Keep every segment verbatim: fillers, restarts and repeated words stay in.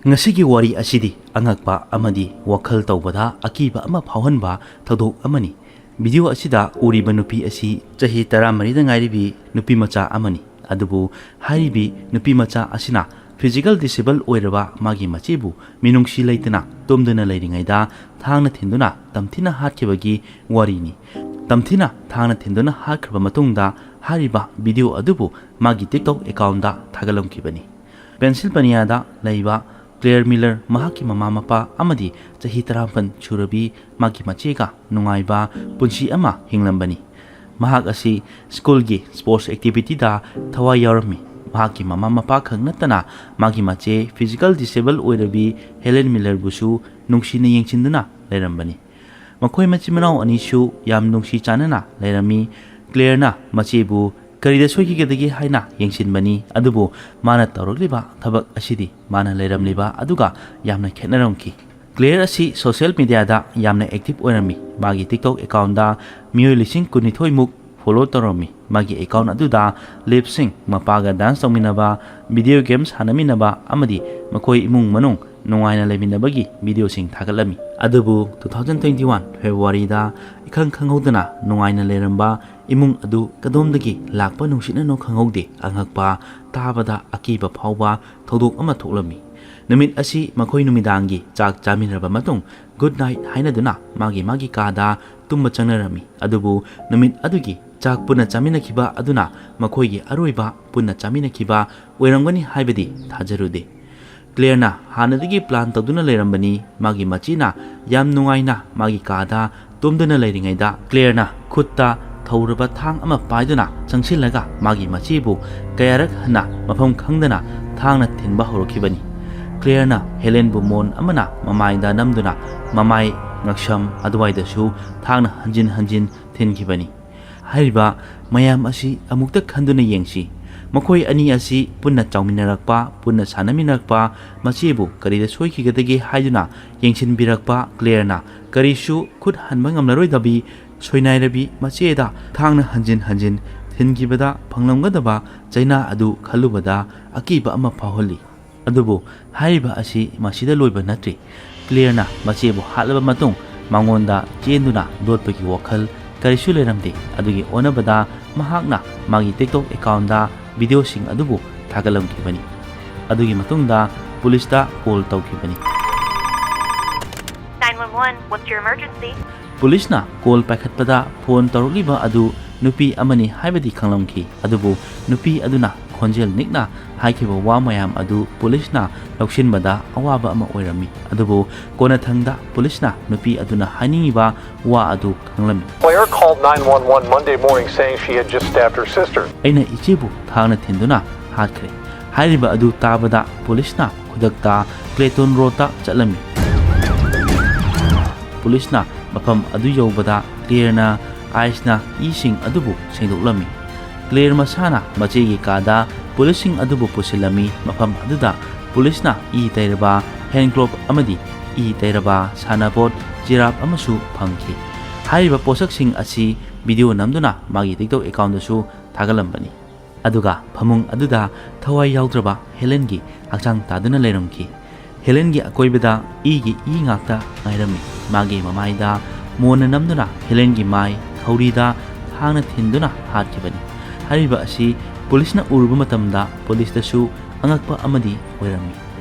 ꯉꯁꯤꯒꯤ ꯋꯥꯔꯤ ꯑꯁꯤꯗꯤ ꯑꯉꯛꯄ ꯑꯃꯗꯤ ꯋꯥꯈꯜ ꯇꯧꯕꯗ ꯑꯀꯤꯕ ꯑꯃ ꯐꯥꯎꯍꯟꯕ ꯊꯧꯗꯣꯛ ꯑꯃꯅꯤ꯫ ꯚꯤꯗꯤꯑꯣ ꯑꯁꯤꯗ ꯎꯔꯤꯕ ꯅꯨꯄꯤ ꯑꯁꯤ ꯆꯍꯤ ꯇꯔꯥꯃꯔꯤꯗ ꯉꯥꯏꯔꯤꯕꯤ ꯅꯨꯄꯤ ꯃꯆꯥ ꯑꯃꯅꯤ꯫ ꯑꯗꯨꯕꯨ ꯍꯥꯏꯔꯤꯕꯤ ꯅꯨꯄꯤ ꯃꯆꯥ ꯑꯁꯤꯅ physical disable ꯑꯣꯏꯔꯕ ꯃꯥꯒꯤ ꯃꯆꯦꯕꯨ ꯃꯤꯅꯨꯡꯁꯤ ꯂꯩꯇꯅ ꯇꯨꯝꯗꯨꯅ ꯂꯩꯔꯤꯉꯩꯗ ꯊꯥꯡꯅ ꯊꯤꯟꯗꯨꯅ ꯇꯝꯊꯤꯅ ꯍꯥꯠꯈꯤꯕꯒꯤ ꯋꯥꯔꯤꯅꯤ꯫ ꯇꯝꯊꯤꯅ ꯊꯥꯡꯅ ꯊꯤꯟꯗꯨꯅ ꯍꯥꯠꯈ꯭ꯔꯕ ꯃꯇꯨꯡꯗ ꯍꯥꯏꯔꯤꯕ ꯚꯤꯗꯤꯑꯣ ꯑꯗꯨꯕꯨ ꯃꯥꯒꯤ TikTok accountꯗ ꯊꯥꯒꯠꯂꯝꯈꯤꯕꯅꯤ꯫ ꯄꯦꯟꯁꯤꯜꯚꯥꯅꯤꯌꯥꯗ ꯂꯩꯕ ꯀ꯭ꯂꯦꯌꯔ ꯃꯤꯂꯔ ꯃꯍꯥꯛꯀꯤ ꯃꯃꯥ ꯃꯄꯥ ꯑꯃꯗꯤ ꯆꯍꯤ ꯇꯔꯥꯃꯥꯄꯟ ꯁꯨꯔꯕꯤ ꯃꯥꯒꯤ ꯃꯆꯦꯒ ꯅꯨꯡꯉꯥꯏꯕ ꯄꯨꯟꯁꯤ ꯑꯃ ꯍꯤꯡꯂꯝꯕꯅꯤ꯫ ꯃꯍꯥꯛ ꯑꯁꯤ ꯁ꯭ꯀꯨꯜꯒꯤ sports activityꯗ ꯊꯋꯥꯏ ꯌꯥꯎꯔꯝꯃꯤ꯫ ꯃꯍꯥꯛꯀꯤ ꯃꯃꯥ ꯃꯄꯥ ꯈꯛ ꯅꯠꯇꯅ ꯃꯥꯒꯤ ꯃꯆꯦ physical disable ꯑꯣꯏꯔꯕꯤ ꯍꯦꯂꯦꯟ ꯃꯤꯂꯔꯕꯨꯁꯨ ꯅꯨꯡꯁꯤꯅ ꯌꯦꯡꯁꯤꯟꯗꯨꯅ ꯂꯩꯔꯝꯕꯅꯤ꯫ ꯃꯈꯣꯏ ꯃꯆꯤꯟ ꯃꯅꯥꯎ ꯑꯅꯤꯁꯨ ꯌꯥꯝ ꯅꯨꯡꯁꯤ ꯆꯥꯟꯅꯅ ꯂꯩꯔꯝꯃꯤ꯫ ꯀ꯭ꯂꯦꯌꯔꯅ ꯃꯆꯦꯕꯨ ꯀꯔꯤꯗ ꯁꯣꯏꯈꯤꯒꯗꯒꯦ ꯍꯥꯏꯅ ꯌꯦꯡꯁꯤꯟꯕꯅꯤ, ꯑꯗꯨꯕꯨ ꯃꯥꯅ ꯇꯧꯔꯛꯂꯤꯕ ꯊꯕꯛ ꯑꯁꯤꯗꯤ ꯃꯥꯅ ꯂꯩꯔꯝꯂꯤꯕ ꯑꯗꯨꯒ ꯌꯥꯝꯅ ꯈꯦꯠꯅꯔꯝꯈꯤ꯫ ꯀ꯭ꯂꯦꯌꯔ ꯑꯁꯤ social mediaꯗ ꯌꯥꯝꯅ active ꯑꯣꯏꯔꯝꯃꯤ꯫ ꯃꯥꯒꯤ TikTok accountꯗ ꯃꯤꯑꯣꯏ ꯂꯤꯁꯤꯡ ꯀꯨꯟꯅꯤꯊꯣꯏꯃꯨꯛ follow ꯇꯧꯔꯝꯃꯤ꯫ ꯃꯥꯒꯤ account ꯑꯗꯨꯗ ꯂꯤꯞꯁꯤꯡ, ꯃꯄꯥꯒ dance ꯇꯧꯃꯤꯟꯅꯕ, video game ꯁꯥꯟꯅꯃꯤꯟꯅꯕ ꯑꯃꯗꯤ ꯃꯈꯣꯏ ꯏꯃꯨꯡ ꯃꯅꯨꯡ ꯅꯨꯡꯉꯥꯏꯅ ꯂꯩꯃꯤꯟꯅꯕꯒꯤ ꯚꯤꯗꯤꯑꯣꯁꯤꯡ ꯊꯥꯒꯠꯂꯝꯃꯤ꯫ ꯑꯗꯨꯕꯨ two thousand twenty one Februaryꯗ ꯏꯈꯪ ꯈꯪꯍꯧꯗꯅ ꯅꯨꯡꯉꯥꯏꯅ ꯂꯩꯔꯝꯕ ꯏꯃꯨꯡ ꯑꯗꯨ ꯀꯗꯣꯝꯗꯒꯤ ꯂꯥꯛꯄ ꯅꯨꯡꯁꯤꯠꯅꯅꯣ ꯈꯪꯍꯧꯗꯦ, ꯑꯉꯛꯄ, ꯇꯥꯕꯗ ꯑꯀꯤꯕ ꯐꯥꯎꯕ ꯊꯧꯗꯣꯛ ꯑꯃ ꯊꯣꯛꯂꯝꯃꯤ꯫ ꯅꯨꯃꯤꯠ ꯑꯁꯤ ꯃꯈꯣꯏ ꯅꯨꯃꯤꯗꯥꯡꯒꯤ ꯆꯥꯛ ꯆꯥꯃꯤꯟꯅꯔꯕ ꯃꯇꯨꯡ good night ꯍꯥꯏꯅꯗꯨꯅ ꯃꯥꯒꯤ ꯃꯥꯒꯤ ꯀꯥꯗ ꯇꯨꯝꯕ ꯆꯪꯅꯔꯝꯃꯤ꯫ ꯑꯗꯨꯕꯨ ꯅꯨꯃꯤꯠ ꯑꯗꯨꯒꯤ ꯆꯥꯛ ꯄꯨꯟꯅ ꯆꯥꯃꯤꯟꯅꯈꯤꯕ ꯑꯗꯨꯅ ꯃꯈꯣꯏꯒꯤ ꯑꯔꯣꯏꯕ ꯄꯨꯟꯅ ꯆꯥꯃꯤꯟꯅꯈꯤꯕ ꯑꯣꯏꯔꯝꯒꯅꯤ ꯍꯥꯏꯕꯗꯤ ꯊꯥꯖꯔꯨꯗꯦ꯫ ꯀ꯭ꯂꯦꯌꯔꯅ ꯍꯥꯟꯅꯗꯒꯤ plan ꯇꯧꯗꯨꯅ ꯂꯩꯔꯝꯕꯅꯤ꯫ ꯃꯥꯒꯤ ꯃꯆꯦꯅ ꯌꯥꯝ ꯅꯨꯡꯉꯥꯏꯅ ꯃꯥꯒꯤ ꯀꯥꯗ ꯇꯨꯝꯗꯨꯅ ꯂꯩꯔꯤꯉꯩꯗ ꯀ꯭ꯂꯦꯌꯔꯅ ꯈꯨꯠꯇ ꯊꯧꯔꯕ ꯊꯥꯡ ꯑꯃ ꯄꯥꯏꯗꯨꯅ ꯆꯪꯁꯤꯜꯂꯒ ꯃꯥꯒꯤ ꯃꯆꯦꯕꯨ ꯀꯌꯥꯔꯛ ꯍꯟꯅ ꯃꯐꯝ ꯈꯪꯗꯅ ꯊꯥꯡꯅ ꯊꯤꯟꯕ ꯍꯧꯔꯛꯈꯤꯕꯅꯤ꯫ ꯀ꯭ꯂꯦꯌꯔꯅ ꯍꯦꯂꯦꯟꯕꯨ ꯃꯣꯟ ꯑꯃꯅ ꯃꯃꯥꯏꯗ ꯅꯝꯗꯨꯅ ꯃꯃꯥꯏ, ꯉꯛꯁꯝ ꯑꯗꯨꯋꯥꯏꯗꯁꯨ ꯊꯥꯡꯅ ꯍꯟꯖꯤꯟ ꯍꯟꯖꯤꯟ ꯊꯤꯟꯈꯤꯕꯅꯤ꯫ ꯍꯥꯏꯔꯤꯕ ꯃꯌꯥꯝ ꯑꯁꯤ ꯑꯃꯨꯛꯇ ꯈꯟꯗꯨꯅ ꯌꯦꯡꯁꯤ꯫ ꯃꯈꯣꯏ ꯑꯅꯤ ꯑꯁꯤ ꯄꯨꯟꯅ ꯆꯥꯎꯃꯤꯟꯅꯔꯛꯄ, ꯄꯨꯟꯅ ꯁꯥꯟꯅꯃꯤꯟꯅꯔꯛꯄ, ꯃꯆꯦꯕꯨ ꯀꯔꯤꯗ ꯁꯣꯏꯈꯤꯒꯗꯒꯦ ꯍꯥꯏꯗꯨꯅ ꯌꯦꯡꯁꯤꯟꯕꯤꯔꯛꯄ ꯀ꯭ꯂꯦꯌꯔꯅ ꯀꯔꯤꯁꯨ ꯈꯨꯠ ꯍꯟꯕ ꯉꯝꯂꯔꯣꯏꯗꯕꯤ ꯁꯣꯏꯅꯥꯏꯔꯕꯤ ꯃꯆꯦꯗ ꯊꯥꯡꯅ ꯍꯟꯖꯤꯟ ꯍꯟꯖꯤꯟ ꯊꯤꯟꯈꯤꯕꯗ ꯐꯪꯂꯝꯒꯗꯕ ꯆꯩꯅꯥ ꯑꯗꯨ ꯈꯜꯂꯨꯕꯗ ꯑꯀꯤꯕ ꯑꯃ ꯐꯥꯎꯍꯜꯂꯤ꯫ ꯑꯗꯨꯕꯨ ꯍꯥꯏꯔꯤꯕ ꯑꯁꯤ ꯃꯁꯤꯗ ꯂꯣꯏꯕ ꯅꯠꯇ꯭ꯔꯤ꯫ ꯀ꯭ꯂꯦꯌꯔꯅ ꯃꯆꯦꯕꯨ ꯍꯥꯠꯂꯕ ꯃꯇꯨꯡ ꯃꯉꯣꯟꯗ ꯆꯦꯟꯗꯨꯅ ꯂꯣꯠꯄꯒꯤ ꯋꯥꯈꯜ ꯀꯔꯤꯁꯨ ꯂꯩꯔꯝꯗꯦ꯫ ꯑꯗꯨꯒꯤ ꯑꯣꯟꯅꯕꯗ ꯃꯍꯥꯛꯅ ꯃꯥꯒꯤ TikTok ꯑꯦꯀꯥꯎꯟꯗ ꯚꯤꯗꯤꯑꯣꯁꯤꯡ ꯑꯗꯨꯕꯨ ꯊꯥꯒꯠꯂꯝꯈꯤꯕꯅꯤ꯫ ꯑꯗꯨꯒꯤ ꯃꯇꯨꯡꯗ ꯄꯨꯂꯤꯁꯇ ꯀꯣꯜ ꯇꯧꯈꯤꯕꯅꯤ꯫ nine one one, what's your emergency? ꯄꯨꯂꯤꯁꯅ ꯀꯣꯜ ꯄꯥꯏꯈꯠꯄꯗ ꯐꯣꯟ ꯇꯧꯔꯛꯂꯤꯕ ꯑꯗꯨ ꯅꯨꯄꯤ ꯑꯃꯅꯤ ꯍꯥꯏꯕꯗꯤ ꯈꯪꯂꯝꯈꯤ꯫ ꯑꯗꯨꯕꯨ ꯅꯨꯄꯤ ꯑꯗꯨꯅ ꯈꯣꯟꯖꯦꯜ ꯅꯤꯛꯅ ꯍꯥꯏꯈꯤꯕ ꯋꯥ ꯃꯌꯥꯝ ꯑꯗꯨ ꯄꯨꯂꯤꯁꯅ ꯂꯧꯁꯤꯟꯕꯗ ꯑꯋꯥꯕ ꯑꯃ ꯑꯣꯏꯔꯝꯃꯤ꯫ ꯑꯗꯨꯕꯨ ꯀꯣꯟꯅꯊꯪꯗ ꯄꯨꯂꯤꯁꯅ ꯅꯨꯄꯤ ꯑꯗꯨꯅ ꯍꯥꯏꯅꯤꯡꯉꯤꯕ ꯋꯥ ꯑꯗꯨ ꯈꯪꯂꯝꯃꯤ꯫ Claire called nine one one Monday morning saying she had just stabbed her sister. ꯑꯩꯅ ꯏꯆꯦꯕꯨ ꯊꯥꯡꯅ ꯊꯤꯟꯗꯨꯅ ꯍꯥꯠꯈ꯭ꯔꯦ꯫ ꯍꯥꯏꯔꯤꯕ ꯑꯗꯨ ꯇꯥꯕꯗ ꯄꯨꯂꯤꯁꯅ ꯈꯨꯗꯛꯇ ꯀ꯭ꯂꯦꯇꯣꯟ ꯔꯣꯗꯇ ꯆꯠꯂꯝꯃꯤ꯫ ꯄꯨꯂꯤꯁꯅ ꯃꯐꯝ ꯑꯗꯨ ꯌꯧꯕꯗ ꯀ꯭ꯂꯦꯌꯔꯅ ꯑꯥꯏꯁꯅ ꯏꯁꯤꯡ ꯑꯗꯨꯕꯨ ꯁꯦꯡꯗꯣꯛꯂꯝꯃꯤ꯫ ꯀ꯭ꯂꯦꯌꯔ ꯃꯁꯥꯅ ꯃꯆꯦꯒꯤ ꯀꯥꯗ ꯄꯨꯂꯤꯁꯁꯤꯡ ꯑꯗꯨꯕꯨ ꯄꯨꯁꯤꯜꯂꯝꯃꯤ꯫ ꯃꯐꯝ ꯑꯗꯨꯗ ꯄꯨꯂꯤꯁꯅ ꯏ ꯇꯩꯔꯕ ꯍꯦꯟ ꯒ꯭ꯂꯣꯞ ꯑꯃꯗꯤ ꯏ ꯇꯩꯔꯕ ꯁꯥꯟꯅꯄꯣꯠ ꯖꯤꯔꯥꯞ ꯑꯃꯁꯨ ꯐꯪꯈꯤ꯫ ꯍꯥꯏꯔꯤꯕ ꯄꯣꯠꯁꯛꯁꯤꯡ ꯑꯁꯤ ꯚꯤꯗꯤꯑꯣ ꯅꯝꯗꯨꯅ ꯃꯥꯒꯤ TikTok ꯑꯦꯀꯥꯎꯟꯗꯁꯨ ꯊꯥꯒꯠꯂꯝꯕꯅꯤ꯫ ꯑꯗꯨꯒ ꯐꯃꯨꯡ ꯑꯗꯨꯗ ꯊꯋꯥꯏ ꯌꯥꯎꯗ꯭ꯔꯕ ꯍꯦꯂꯦꯟꯒꯤ ꯍꯛꯆꯥꯡ ꯇꯥꯗꯨꯅ ꯂꯩꯔꯝꯈꯤ꯫ ꯍꯦꯂꯦꯟꯒꯤ ꯑꯀꯣꯏꯕꯗ ꯏꯒꯤ ꯏ ꯉꯥꯛꯇ ꯉꯥꯏꯔꯝꯃꯤ꯫ ꯃꯥꯒꯤ ꯃꯃꯥꯏꯗ ꯃꯣꯟꯅ ꯅꯝꯗꯨꯅ ꯍꯦꯂꯦꯟꯒꯤ ꯃꯥꯏ ꯈꯧꯔꯤꯗ ꯊꯥꯡꯅ ꯊꯤꯟꯗꯨꯅ ꯍꯥꯠꯈꯤꯕꯅꯤ꯫ ꯍꯥꯏꯔꯤꯕ ꯑꯁꯤ ꯄꯨꯂꯤꯁꯅ ꯎꯔꯨꯕ ꯃꯇꯝꯗ ꯄꯨꯂꯤꯁꯇꯁꯨ ꯑꯉꯛꯄ ꯑꯃꯗꯤ ꯑꯣꯏꯔꯝꯃꯤ꯫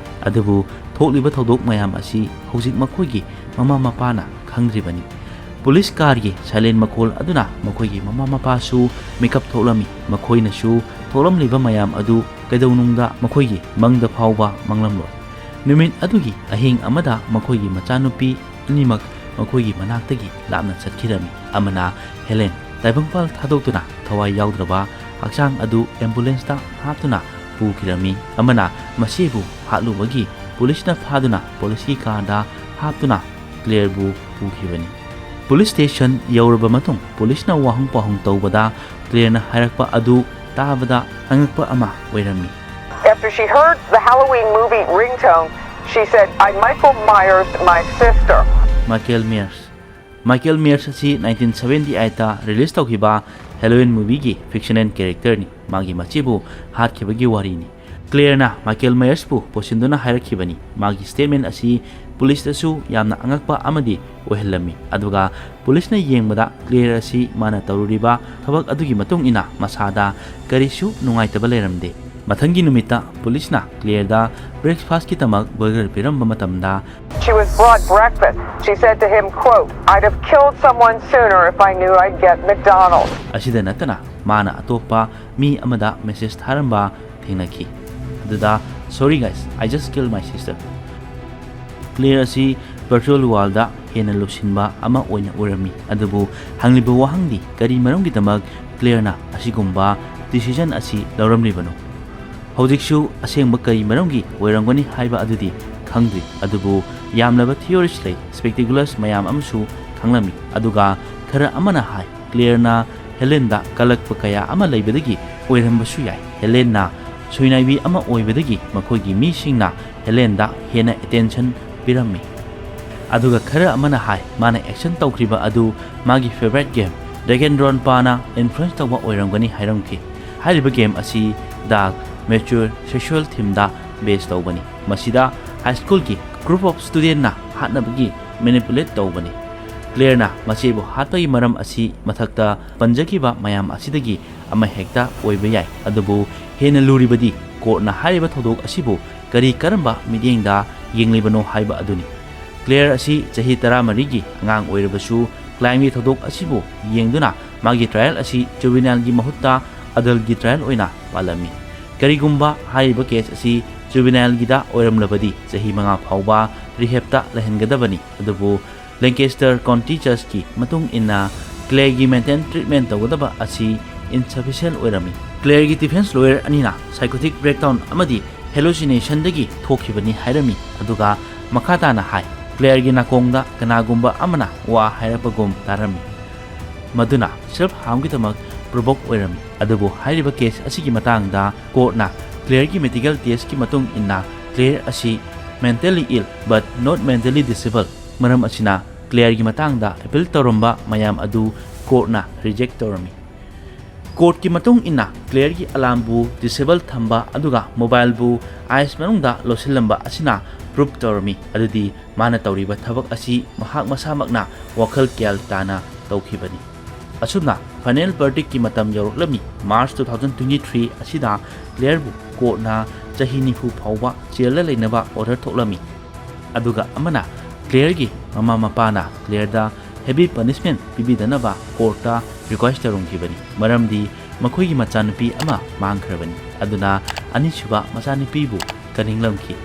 ꯑꯗꯨꯕꯨ ꯊꯣꯛꯂꯤꯕ ꯊꯧꯗꯣꯛ ꯃꯌꯥꯝ ꯑꯁꯤ ꯍꯧꯖꯤꯛ ꯃꯈꯣꯏꯒꯤ ꯃꯃꯥ ꯃꯄꯥꯅ ꯈꯪꯗ꯭ꯔꯤꯕꯅꯤ꯫ ꯄꯨꯂꯤꯁ ꯀꯥꯔꯒꯤ ꯁꯥꯏꯂꯦꯟ ꯃꯈꯣꯜ ꯑꯗꯨꯅ ꯃꯈꯣꯏꯒꯤ ꯃꯃꯥ ꯃꯄꯥꯁꯨ ꯃꯤꯀꯞ ꯊꯣꯛꯂꯝꯃꯤ꯫ ꯃꯈꯣꯏꯅꯁꯨ ꯊꯣꯛꯂꯝꯂꯤꯕ ꯃꯌꯥꯝ ꯑꯗꯨ ꯀꯩꯗꯧꯅꯨꯡꯗ ꯃꯈꯣꯏꯒꯤ ꯃꯪꯗ ꯐꯥꯎꯕ ꯃꯪꯂꯝꯂꯣꯏ꯫ ꯅꯨꯃꯤꯠ ꯑꯗꯨꯒꯤ ꯑꯍꯤꯡ ꯑꯃꯗ ꯃꯈꯣꯏꯒꯤ ꯃꯆꯥꯅꯨꯄꯤ ꯑꯅꯤꯃꯛ ꯃꯈꯣꯏꯒꯤ ꯃꯅꯥꯛꯇꯒꯤ ꯂꯥꯞꯅ ꯆꯠꯈꯤꯔꯝꯃꯤ꯫ ꯑꯃꯅ ꯍꯦꯂꯦꯟ ꯇꯥꯏꯕꯪꯄꯥꯜ ꯊꯥꯗꯣꯛꯇꯨꯅ ꯊꯋꯥꯏ ꯌꯥꯎꯗ꯭ꯔꯕ ꯍꯛꯆꯥꯡ ꯑꯗꯨ ꯑꯦꯝꯕꯨꯂꯦꯟꯁꯇ ꯍꯥꯞꯇꯨꯅ ꯄꯨꯈꯤꯔꯝꯃꯤ꯫ ꯑꯃꯅ ꯃꯁꯤꯕꯨ ꯍꯥꯠꯂꯨꯕꯒꯤ ꯄꯨꯂꯤꯁꯅ ꯐꯥꯗꯨꯅ ꯄꯨꯂꯤꯁꯀꯤ ꯀꯥꯔꯗ ꯍꯥꯞꯇꯨꯅ ꯀ꯭ꯂꯦꯌꯔꯕꯨ ꯄꯨꯈꯤꯕꯅꯤ꯫ ꯄꯨꯂꯤꯁ ꯁ꯭ꯇꯦꯁꯟ ꯌꯧꯔꯕ ꯃꯇꯨꯡ ꯄꯨꯂꯤꯁꯅ ꯋꯥꯍꯪ ꯄꯥꯎꯍꯪ ꯇꯧꯕꯗ ꯀ꯭ꯂꯦꯌꯔꯅ ꯍꯥꯏꯔꯛꯄ ꯑꯗꯨ ꯇꯥꯕꯗ ꯑꯉꯛꯄ ꯑꯃ ꯑꯣꯏꯔꯝꯃꯤ꯫ After she heard the Halloween movie ringtone, she said, "I'm Michael Myers, my sister." Michael Myers. ꯃꯥꯏꯀꯦꯜ ꯃꯤꯌꯔꯁ ꯑꯁꯤ ꯅꯥꯏꯟꯇꯤꯟ ꯁꯚꯦꯟꯇꯤ ꯑꯩꯠꯇ ꯔꯤꯂꯤꯖ ꯇꯧꯈꯤꯕ ꯍꯦꯂꯣꯋꯤꯟ ꯃꯨꯚꯤꯒꯤ ꯐꯤꯛꯁꯅꯦꯜ ꯀꯦꯔꯦꯛꯇꯔꯅꯤ꯫ ꯃꯥꯒꯤ ꯃꯆꯦꯕꯨ ꯍꯥꯠꯈꯤꯕꯒꯤ ꯋꯥꯔꯤꯅꯤ꯫ ꯀ꯭ꯂꯦꯌꯔꯅ ꯃꯥꯏꯀꯦꯜ ꯃꯌꯔꯁꯄꯨ ꯄꯣꯠꯁꯤꯟꯗꯨꯅ ꯍꯥꯏꯔꯛꯈꯤꯕꯅꯤ꯫ ꯃꯥꯒꯤ ꯁ꯭ꯇꯦꯠꯃꯦꯟ ꯑꯁꯤ ꯄꯨꯂꯤꯁꯇꯁꯨ ꯌꯥꯝꯅ ꯑꯉꯛꯄ ꯑꯃꯗꯤ ꯑꯣꯏꯍꯜꯂꯝꯃꯤ꯫ ꯑꯗꯨꯒ ꯄꯨꯂꯤꯁꯅ ꯌꯦꯡꯕꯗ ꯀ꯭ꯂꯦꯌꯔ ꯑꯁꯤ ꯃꯥꯅ ꯇꯧꯔꯨꯔꯤꯕ ꯊꯕꯛ ꯑꯗꯨꯒꯤ ꯃꯇꯨꯡ ꯏꯟꯅ ꯃꯁꯥꯗ ꯀꯔꯤꯁꯨ ꯅꯨꯡꯉꯥꯏꯇꯕ ꯂꯩꯔꯝꯗꯦ꯫ ꯃꯊꯪꯒꯤ ꯅꯨꯃꯤꯠꯇ ꯄꯨꯂꯤꯁꯅ ꯀ꯭ꯂꯦꯌꯔꯗ ꯕ꯭ꯔꯦꯛꯐꯥꯁꯠꯀꯤꯗꯃꯛ ꯕꯔꯒꯔ ꯄꯤꯔꯝꯕ ꯃꯇꯝꯗ, She was brought breakfast. She said to him, quote, "I'd have killed someone sooner if I knew I'd get McDonald's." ꯑꯁꯤꯗ ꯅꯠꯇꯅ ꯃꯥꯅ ꯑꯇꯣꯞꯄ ꯃꯤ ꯑꯃꯗ ꯃꯦꯁꯦꯖ ꯊꯥꯔꯝꯕ ꯊꯦꯡꯅꯈꯤ꯫ ꯑꯗꯨꯗ, "Sorry guys, I just killed my sister." Clear ꯑꯁꯤ ꯚꯔꯆꯨꯋꯦꯜ ꯋꯥꯔꯜꯗ ꯍꯦꯟꯅ ꯂꯨꯁꯤꯟꯕ ꯑꯃ ꯑꯣꯏꯅ ꯎꯔꯝꯃꯤ꯫ ꯑꯗꯨꯕꯨ ꯍꯪꯂꯤꯕ ꯋꯥꯍꯪꯗꯤ ꯀꯔꯤ ꯃꯔꯝꯒꯤꯗꯃꯛ ꯀ꯭ꯂꯦꯌꯔꯅ ꯑꯁꯤꯒꯨꯝꯕ ꯗꯤꯁꯤꯖꯟ ꯑꯁꯤ ꯂꯧꯔꯝꯂꯤꯕꯅꯣ? ꯍꯧꯖꯤꯛꯁꯨ ꯑꯁꯦꯡꯕ ꯀꯔꯤ ꯃꯔꯝꯒꯤ ꯑꯣꯏꯔꯝꯒꯅꯤ ꯍꯥꯏꯕ ꯑꯗꯨꯗꯤ ꯈꯪꯗ꯭ꯔꯤ꯫ ꯑꯗꯨꯕꯨ ꯌꯥꯝꯂꯕ ꯊꯤꯑꯣꯔꯤꯁ ꯂꯩ, ꯁ꯭ꯄꯦꯛꯇꯤꯀꯨꯂꯔꯁ ꯃꯌꯥꯝ ꯑꯃꯁꯨ ꯈꯪꯂꯝꯃꯤ꯫ ꯑꯗꯨꯒ ꯈꯔ ꯑꯃꯅ ꯍꯥꯏ, ꯀ꯭ꯂꯦꯌꯔꯅ ꯍꯦꯂꯦꯟꯗ ꯀꯜꯂꯛꯄ ꯀꯌꯥ ꯑꯃ ꯂꯩꯕꯗꯒꯤ ꯑꯣꯏꯔꯝꯕꯁꯨ ꯌꯥꯏ꯫ ꯍꯦꯂꯦꯟꯅ ꯁꯣꯏꯅꯥꯏꯕꯤ ꯑꯃ ꯑꯣꯏꯕꯗꯒꯤ ꯃꯈꯣꯏꯒꯤ ꯃꯤꯁꯤꯡꯅ ꯍꯦꯂꯦꯟꯗ ꯍꯦꯟꯅ ꯑꯦꯇꯦꯟꯁꯟ ꯄꯤꯔꯝꯃꯤ꯫ ꯑꯗꯨꯒ ꯈꯔ ꯑꯃꯅ ꯍꯥꯏ, ꯃꯥꯅ ꯑꯦꯛꯁꯟ ꯇꯧꯈ꯭ꯔꯤꯕ ꯑꯗꯨ ꯃꯥꯒꯤ ꯐꯦꯚꯔꯥꯏꯠ ꯒꯦꯝ ꯗ꯭ꯔꯦꯒꯟ ꯗ꯭ꯔꯣꯟꯄꯥꯅ ꯏꯟꯐ꯭ꯂꯨꯌꯦꯟꯁ ꯇꯧꯕ ꯑꯣꯏꯔꯝꯒꯅꯤ ꯍꯥꯏꯔꯝꯈꯤ꯫ ꯍꯥꯏꯔꯤꯕ ꯒꯦꯝ ꯑꯁꯤ ꯗꯥꯔꯛ, ꯃꯦꯆ꯭ꯌꯨꯔ, ꯁꯦꯛꯁꯨꯑꯦꯜ ꯊꯤꯝꯗ ꯕꯦꯁ ꯇꯧꯕꯅꯤ꯫ ꯃꯁꯤꯗ ꯍꯥꯏ ꯁ꯭ꯀꯨꯜꯒꯤ ꯒ꯭ꯔꯨꯞ ꯑꯣꯐ ꯁ꯭ꯇꯨꯗꯦꯟꯠꯅ ꯍꯥꯠꯅꯕꯒꯤ ꯃꯦꯅꯤꯄꯨꯂꯦꯠ ꯇꯧꯕꯅꯤ꯫ ꯀ꯭ꯂꯦꯌꯔꯅ ꯃꯆꯦꯕꯨ ꯍꯥꯠꯄꯒꯤ ꯃꯔꯝ ꯑꯁꯤ ꯃꯊꯛꯇ ꯄꯟꯖꯈꯤꯕ ꯃꯌꯥꯝ ꯑꯁꯤꯗꯒꯤ ꯑꯃꯍꯦꯛꯇ ꯑꯣꯏꯕ ꯌꯥꯏ, ꯑꯗꯨꯕꯨ ꯍꯦꯟꯅ ꯂꯨꯔꯤꯕꯗꯤ ꯀꯣꯔꯠꯅ ꯍꯥꯏꯔꯤꯕ ꯊꯧꯗꯣꯛ ꯑꯁꯤꯕꯨ ꯀꯔꯤ ꯀꯔꯝꯕ ꯃꯤꯠꯌꯦꯡꯗ ꯌꯦꯡꯂꯤꯕꯅꯣ ꯍꯥꯏꯕ ꯑꯗꯨꯅꯤ꯫ ꯀ꯭ꯂꯦꯌꯔ ꯑꯁꯤ ꯆꯍꯤ ꯇꯔꯥꯃꯔꯤꯒꯤ ꯑꯉꯥꯡ ꯑꯣꯏꯔꯕꯁꯨ ꯀ꯭ꯔꯥꯏꯝꯒꯤ ꯊꯧꯗꯣꯛ ꯑꯁꯤꯕꯨ ꯌꯦꯡꯗꯨꯅ ꯃꯥꯒꯤ ꯇ꯭ꯔꯥꯌꯦꯜ ꯑꯁꯤ ꯖꯨꯕꯤꯅꯥꯏꯜꯒꯤ ꯃꯍꯨꯠꯇ ꯑꯗꯜꯒꯤ ꯇ꯭ꯔꯥꯌꯦꯜ ꯑꯣꯏꯅ ꯄꯥꯜꯂꯝꯃꯤ꯫ ꯀꯔꯤꯒꯨꯝꯕ ꯍꯥꯏꯔꯤꯕ ꯀꯦꯁ ꯑꯁꯤ ꯖꯨꯕꯤꯅꯥꯏꯜꯒꯤꯗ ꯑꯣꯏꯔꯝꯂꯕꯗꯤ ꯆꯍꯤ ꯃꯉꯥ ꯐꯥꯎꯕ ꯔꯤꯍꯦꯞꯇ ꯂꯩꯍꯟꯒꯗꯕꯅꯤ, ꯑꯗꯨꯕꯨ ꯂꯦꯡꯀꯦꯁꯇꯔ ꯀꯥꯎꯟꯇꯤ ꯖꯖꯀꯤ ꯃꯇꯨꯡ ꯏꯟꯅ ꯀ꯭ꯂꯦꯌꯔꯒꯤ ꯃꯦꯟꯇꯦꯜ ꯇ꯭ꯔꯤꯠꯃꯦꯟ ꯇꯧꯒꯗꯕ ꯑꯁꯤ ꯏꯟꯁꯐꯤꯁꯦꯟ ꯑꯣꯏꯔꯝꯃꯤ꯫ ꯀ꯭ꯂꯦꯌꯔꯒꯤ ꯗꯤꯐꯦꯟꯁ ꯂꯣꯌꯔ ꯑꯅꯤꯅ ꯁꯥꯏꯀꯣꯇꯤꯛ ꯕ꯭ꯔꯦꯛꯗꯥꯎꯟ ꯑꯃꯗꯤ ꯍꯦꯂꯨꯁꯤꯅꯦꯁꯟꯗꯒꯤ ꯊꯣꯛꯈꯤꯕꯅꯤ ꯍꯥꯏꯔꯝꯃꯤ, ꯑꯗꯨꯒ ꯃꯈꯥ ꯇꯥꯅ ꯍꯥꯏ, ꯀ꯭ꯂꯦꯌꯔꯒꯤ ꯅꯥꯀꯣꯡꯗ ꯀꯅꯥꯒꯨꯝꯕ ꯑꯃꯅ ꯋꯥ ꯍꯥꯏꯔꯛꯄꯒꯨꯝ ꯇꯥꯔꯝꯃꯤ, ꯃꯗꯨꯅ ꯁꯦꯜꯐ ꯍꯥꯔꯝꯒꯤꯗꯃꯛ ꯄ꯭ꯔꯣꯚꯣꯛ ꯑꯣꯏꯔꯝꯃꯤ꯫ ꯑꯗꯨꯕꯨ ꯍꯥꯏꯔꯤꯕ ꯀꯦꯁ ꯑꯁꯤꯒꯤ ꯃꯇꯥꯡꯗ ꯀꯣꯔꯠꯅ ꯀ꯭ꯂꯦꯌꯔꯒꯤ ꯃꯦꯗꯤꯀꯦꯜ ꯇꯦꯁꯀꯤ ꯃꯇꯨꯡ ꯏꯟꯅ ꯀ꯭ꯂꯦꯌꯔ ꯑꯁꯤ mentally ill but not mentally disabled, ꯃꯔꯝ ꯑꯁꯤꯅ ꯀ꯭ꯂꯦꯌꯔꯒꯤ ꯃꯇꯥꯡꯗ ꯑꯦꯄꯤꯜ ꯇꯧꯔꯝꯕ ꯃꯌꯥꯝ ꯑꯗꯨ ꯀꯣꯔꯠꯅ ꯔꯤꯖꯦꯛ ꯇꯧꯔꯝꯃꯤ꯫ ꯀꯣꯔꯠꯀꯤ ꯃꯇꯨꯡ ꯏꯟꯅ ꯀ꯭ꯂꯦꯌꯔꯒꯤ ꯑꯂꯥꯝꯕꯨ ꯗꯤꯁꯦꯕꯜ ꯊꯝꯕ ꯑꯗꯨꯒ ꯃꯣꯕꯥꯏꯜꯕꯨ ꯑꯥꯏꯁ ꯃꯅꯨꯡꯗ ꯂꯣꯠꯁꯤꯜꯂꯝꯕ ꯑꯁꯤꯅ ꯄ꯭ꯔꯨꯐ ꯇꯧꯔꯝꯃꯤ꯫ ꯑꯗꯨꯗꯤ ꯃꯥꯅ ꯇꯧꯔꯤꯕ ꯊꯕꯛ ꯑꯁꯤ ꯃꯍꯥꯛ ꯃꯁꯥꯃꯛꯅ ꯋꯥꯈꯜ ꯒ꯭ꯌꯥꯟ ꯇꯥꯅ ꯇꯧꯈꯤꯕꯅꯤ꯫ ꯑꯁꯨꯝꯅ ꯐꯥꯏꯅꯦꯜ ꯕꯔꯗꯤꯛꯀꯤ ꯃꯇꯝ ꯌꯧꯔꯛꯂꯝꯃꯤ꯫ March two thousand twenty three ꯑꯁꯤꯗ ꯀ꯭ꯂꯦꯌꯔꯕꯨ ꯀꯣꯔꯠꯅ ꯆꯍꯤ ꯅꯤꯐꯨ ꯐꯥꯎꯕ ꯖꯦꯜꯗ ꯂꯩꯅꯕ ꯑꯣꯔꯗꯔ ꯊꯣꯛꯂꯝꯃꯤ꯫ ꯑꯗꯨꯒ ꯑꯃꯅ ꯀ꯭ꯂꯦꯌꯔꯒꯤ ꯃꯃꯥ ꯃꯄꯥꯅ ꯀ꯭ꯂꯦꯌꯔꯗ ꯍꯦꯚꯤ ꯄꯅꯤꯁꯃꯦꯟ ꯄꯤꯕꯤꯗꯅꯕ ꯀꯣꯔꯠꯇ ꯔꯤꯀ꯭ꯋꯦꯁ ꯇꯧꯔꯝꯈꯤꯕꯅꯤ꯫ ꯃꯔꯝꯗꯤ ꯃꯈꯣꯏꯒꯤ ꯃꯆꯥꯅꯨꯄꯤ ꯑꯃ ꯃꯥꯡꯈ꯭ꯔꯕꯅꯤ꯫ ꯑꯗꯨꯅ ꯑꯅꯤꯁꯨꯕ ꯃꯆꯥꯅꯨꯄꯤꯕꯨ ꯀꯟꯅꯤꯡꯂꯝꯈꯤ꯫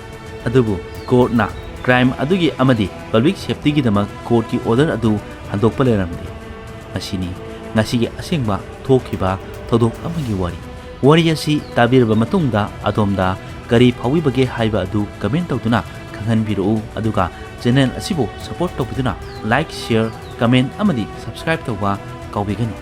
ꯑꯗꯨꯕꯨ ꯀꯣꯔꯠꯅ ꯀ꯭ꯔꯥꯏꯝ ꯑꯗꯨꯒꯤ ꯑꯃꯗꯤ ꯄꯕ꯭ꯂꯤꯛ ꯁꯦꯐꯇꯤꯒꯤꯗꯃꯛ ꯀꯣꯔꯠꯀꯤ ꯑꯣꯔꯗꯔ ꯑꯗꯨ ꯍꯟꯗꯣꯛꯄ ꯂꯩꯔꯝꯗꯦ꯫ ꯃꯁꯤꯅꯤ ꯉꯁꯤꯒꯤ ꯑꯁꯦꯡꯕ ꯊꯣꯛꯈꯤꯕ ꯊꯧꯗꯣꯛ ꯑꯃꯒꯤ ꯋꯥꯔꯤ꯫ ꯋꯥꯔꯤ ꯑꯁꯤ ꯇꯥꯕꯤꯔꯕ ꯃꯇꯨꯡꯗ ꯑꯗꯣꯝꯗ ꯀꯔꯤ ꯐꯥꯎꯕꯤꯕꯒꯦ ꯍꯥꯏꯕ ꯑꯗꯨ ꯀꯃꯦꯟ ꯇꯧꯗꯨꯅ ꯈꯪꯍꯟꯕꯤꯔꯛꯎ꯫ ꯑꯗꯨꯒ ꯆꯦꯅꯦꯜ ꯑꯁꯤꯕꯨ ꯁꯄꯣꯔꯠ ꯇꯧꯕꯤꯗꯨꯅ ꯂꯥꯏꯛ, ꯁꯤꯌꯔ, ꯀꯃꯦꯟ ꯑꯃꯗꯤ ꯁꯕꯁꯀ꯭ꯔꯥꯏꯕ ꯇꯧꯕ ꯀꯥꯎꯕꯤꯒꯅꯨ꯫